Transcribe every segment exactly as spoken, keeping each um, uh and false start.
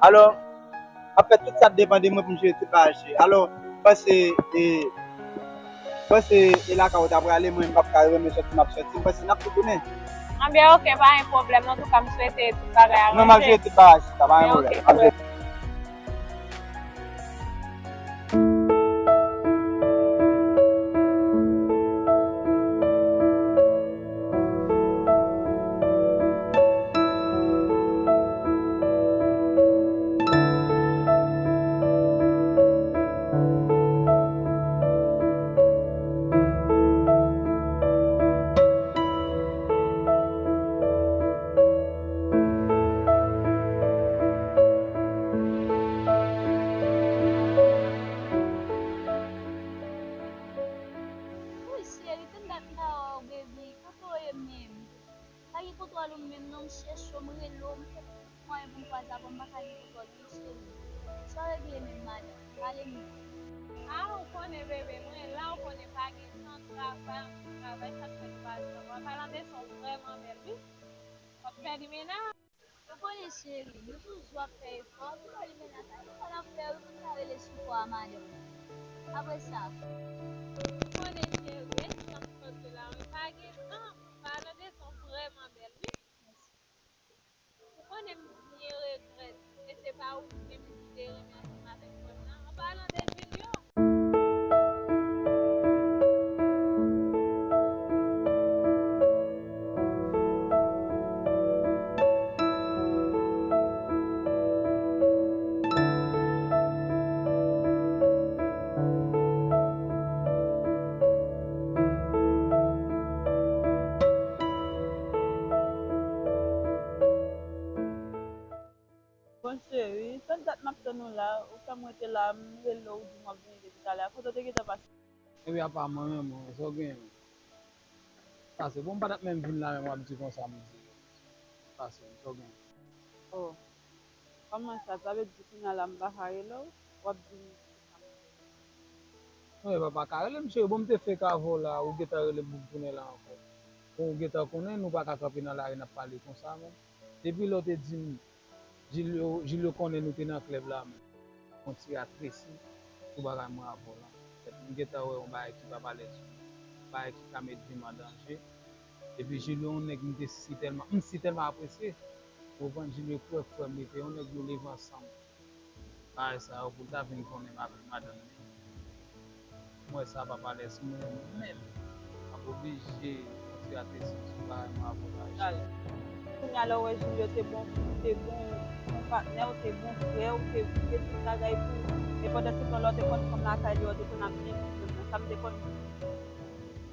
Alò, m ap fè tout sa k depann de mwen pou m jere tout bagay, cheri. Alò, m panse, e, m panse, e lakay ou ta prale, mwen, m p ap ka renmen sòti, m ap sòti. M panse n ap tou tounen. Anben, oke, pa gen pwoblèm. Antouka, m swete tout bagay a ranje. Non, m ap jere tout bagay, sista, pa gen pwoblèm. M ap jere. Wi, cheri, tann dat m pa wè w, baby. Kote w ye menm? Pa gen kote w al ou menm non, m chèche w, m rele w, m fè tout mwayen pou m kwaze avè w, m pa ka gen kote w al non, cheri. Sa w regle menm, madanm? Pale m non. A, ou konnen, bebe, mwen la, ou konnen pa gen tan, travay, anpil travay, sa k fè nou pa janm wè. An palan de sa, w vrèman bèl, wi. W ap fè limena. Ou konnen, cheri, nou toujou ap fè efò, nou fè limena sa, nou fè l ap fè, wi, pou n ka rele sipò a madanm. Apre sa, ou konnen, cheri, e jan m sot yo la, wi, pa gen tan, palan de sa, w vrèman bèl, wi. Ou konnen m byen regrèt, e se pa ou ki te, ki te renmen ansanm avèk frè m nan. An palan de Julio. Bon, cheri, tann dat m ap tann ou la, ou fè m rete la, m rele w, ou di m w ap vini depi talè. Kote w te gentan pase? Ebyen, apa mwen menm, mwen, sa w genyen menm? Pase, bon, m pa t ap menm vin la menm, w ap di konsa m di. Pase, sa w genyen? Oh, kòman sa? Sa vle di kounye a la m pa ka rele w, w ap di m. Non, e pa, pa ka rele m, cheri. Bon, m te fenk avè w la, ou gentan rele m pou m tounen la ankò. Bon, ou gentan konnen, nou pa ka kanpe nan lari, n ap pale konsa menm. Depi lè w te di m, Julio, Julio konnen nou te nan klèb la menm. Yon ti rat resi sou bagay mwen avè w lan. Petèt m gentan wè yon bagay ki p ap alèz pou mwen, yon bagay ki ka met vi m an danje. Epi Julio, yon nèg m te si tèlman, m si tèlman apresye. Ou konprann, Julio kwè frè m li te yon nèg nou leve ansanm. Bagay sa yo, pou l ta vin konnen m avèk madanm li. Mwen sa pa palès mwen menm. M ap oblije konsidere atesis sou bagay mwen avè w la. Kounye a la w wè Julio te bon, te bon, bon patnè w, te bon frè w, te, te tout bagay pou ou. E pandan se tan la w te konn fanm lakay li, w te konn ap byen viv menm nan. Sa m te konn di.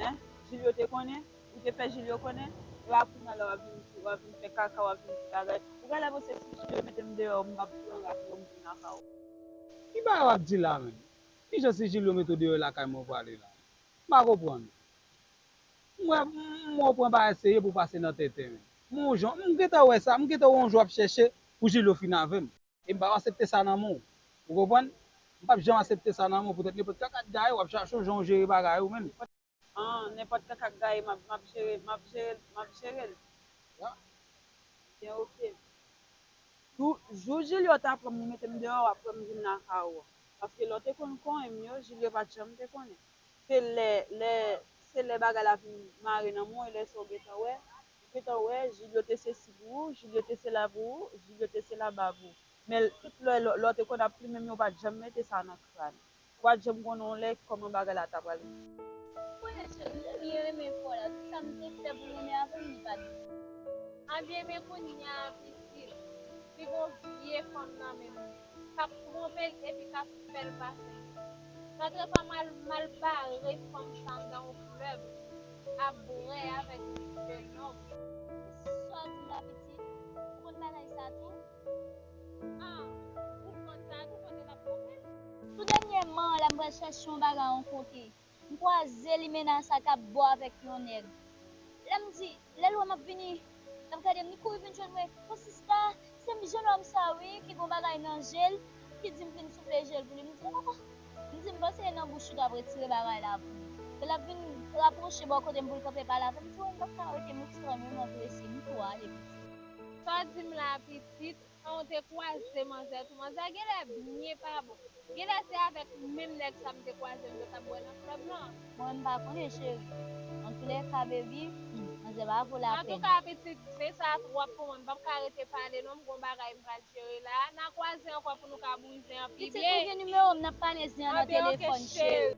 Hein? Julio te konnen, ou te fè Julio konnen, e pa kounye a la w ap vin, w ap vin fè kaka, w ap vin di bagay. Ou genlè panse si Julio mete m deyò, m p ap pran rak mwen, m vin lakay ou. Ki bagay w ap di la menm? Kijan si Julio mete w deyò lakay mwen ou prale la? M pa konprann. M wè, m, m wè w pran bagay serye pou w pase nan tenten. Men yon jan, m gentan wè sa, m gentan wè yon jan w ap chèche pou Julio fin avè m. E m p ap aksepte sa nan men w. Ou konprann? M p ap janm aksepte sa nan men w. Poutèt nenpòt kaka k gaye, w ap chache yon jan w jere bagay ou menm. Ah, nenpòt kaka k gaye, m ap, m ap jere, m ap jere, m ap jere l. Ya. Byen, oke. Jou, jou Julio ta pran m, li mete m deyò, w ap wè m vin lakay ou. Paske lè w te konn konnen m yo, Julio pa t janm te konnen. Se lè, lè, se lè bagay la vin mare nan men w, e lè sa w gentan wè, ou gentan wè, Julio te sesi pou ou, Julio te sela pou ou, Julio te selaba pou ou. Men tout lè, lè, lè w te konn ap plimen m yo, w pa t janm mete sa nan kràn ou. Ou pa t janm konnen yon lè kòman bagay la ta pral ye. Ou konnen cheri, m te byen renmen frè w la. Tout sa m te fè pou l renmen avè m, li pa t vle. Anben, men kounye a, pitit, li gon vye fanm nan men l, k ap twonpe l epi k ap fè l pase. Sa trè pa mal, mal bare fanm sa anndan yon klèb, ap bwè avèk de nonm. Sa w di m la, pitit? Ou konn bagay sa tou? Ah, ou konn sa tou, kote l ap twonpe l? Tou dènyèman, la m pral chèche yon bagay yon kote. M kwaze limena sa k ap bwè avèk yon nèg. Lè m di, lè l wè m ap vini, l ap gade m, li kouri vin jwenn mwen. Bon, sista, se m jennonm sa wi, ki gon bagay nan je l, ki di m vin soufle je l pou li. M di, oh! M di, m panse e nan bouch ou t ap retire bagay la pou li. Lè l ap vin rapwoche bò kote m pou l kanpe pale avè m, m di, oh, m p ap ka rete, m ekstrèmeman prese, m tou ale pitit. Sa w di m la, pitit? Ou te kwaze manzè tou. Manzè genlè byen pa bon. Genlè se avèk menm nèg sa m te kwaze m te t ap bwè nan klèb lan. Mwen, m pa konnen, cheri. Antoulèka, baby, hmm, manzè pa vo lapèn. Antouka, pitit, se sa twòp pou mwen. M p ap ka rete pale, non. M gon bagay m pral jere la. N a kwaze ankò pou nou ka bouzen an pi byen. Pitit, ou gen nimewo m, n ap pale zen an nan telefòn, cheri.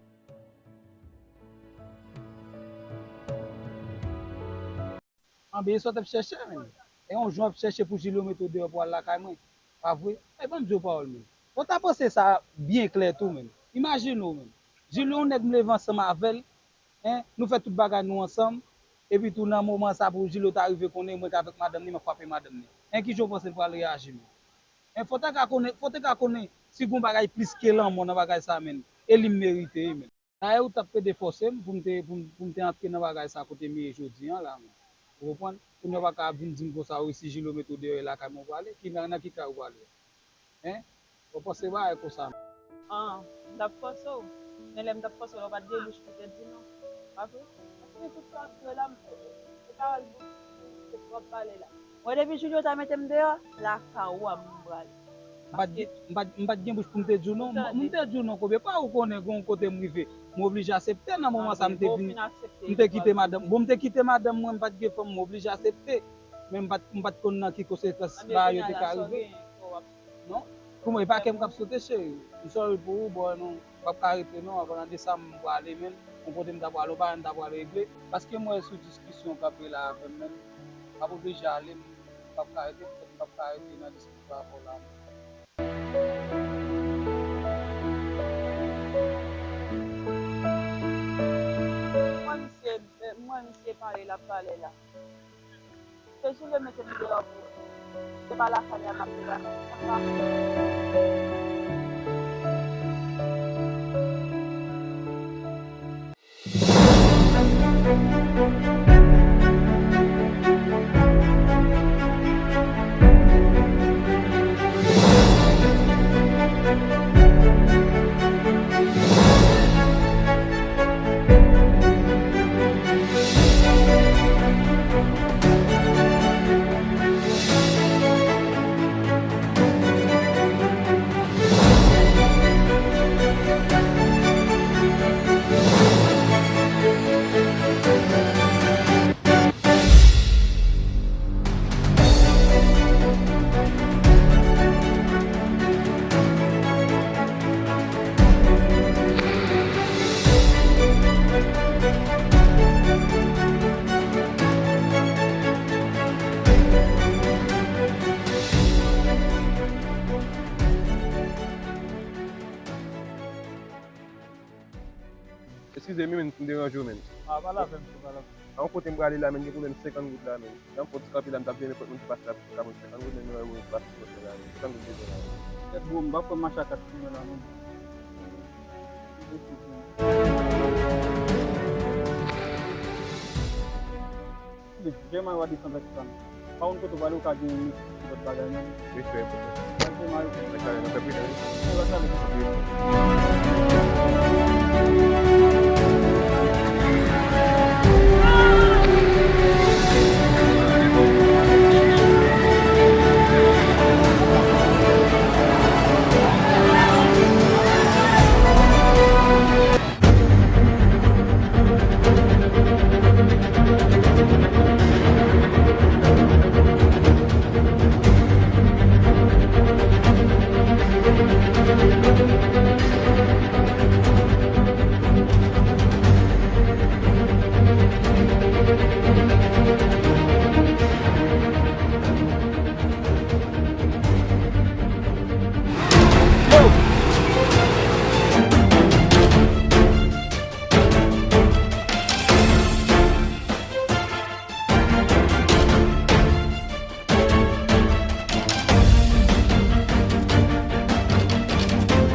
Anben, e sa w t ap chèche, menm. E yon jan w ap chèche pou Jilyo mete w deyò pou al lakay mwen. Pa vre? E ban m di w pawòl, menm. Fò w ta panse sa byen klè tou, menm. Imajine w, menm. Jilyo, yon nèg m leve ansanm avè l, en, nou fè tout bagay nou ansanm, epi tou nan moman sa pou Jilyo ta rive konnen mwen k avèk madanm li, m ap frape madanm li. En, kijan w panse l pral reyaji, menm? En, fò w ta ka konnen, fò w te ka konnen si gon bagay plis ke lanmò nan bagay sa, menm. E li m merite, menm. Dayè, ou t ap pede fòse m pou m te, pou m, pou m te antre nan bagay sa kote m ye jodi an la, menm. Ou konprann? Kounye a w pa ka vin di m konsa, wi, si Jilyo mete w deyò, e lakay mwen w prale. Ki nan, nan ki kay ou prale? En? Ou panse bagay konsa? An, m t ap fòse w. Men lè m t ap fòse w la, ou pa t gen bouch pou te di non. Pa vre? Paske tout sa m fè la, m, se pawòl bouch, se twòp pale la. Mwen, depi Jilyo ta mete m deyò, lakay ou a m prale. M pa t gen, m pa t, m pa t gen bouch pou m te di w non. M, m te di w non, konbyen pa ou konnen gon kote m rive. M oblije aksepte nan moman sa m te vin, m te kite madanm. Bon, m te kite madanm mwen, m pa t gen fanm, m oblije aksepte. Men m pa t, m pa t konn nan ki konsekans bagay yo te ka rive. Non? Pou mwen, e pa kè m k ap sote, cheri. M sorry pou ou, bò, non. M p ap ka rete non, avan nan de sa m prale menm, yon kote m ta prale, yon bagay m ta prale regle. Paske m wè sou diskisyon k ap rele avè m menm, m ap oblije ale, m p ap ka rete, m p ap ka rete nan diskisyon avè w la. M wè misye, m wè misye pale, l ap pale la. Se Jilyo mete m deyò pou ou. Se pa lakay la m ap viv avèk papa. Eskize m, wi, menn, si m deranje w, menn. A, pale avè m, pale avè m. A, yon kote m prale la, menn, gen pwoblèm senkant goud la, menn. Nan pòt kanpe la, m t ap veye nenpòt moun ki pase la, pou ka ban m senkant goud, menn, mwen wè ou pase pòt mwen la, menn. Senkant goud bezwen la, menn. Tèt gwo, m pa pran mache ak moun nan, menn. Jemay w a desann ak sa. Pa konn kote w prale, ou ka gen yon lòt bagay menm. Respè, respè. Al Jemay. Mwen kare nan fè pridan, wi. Mwen va sale.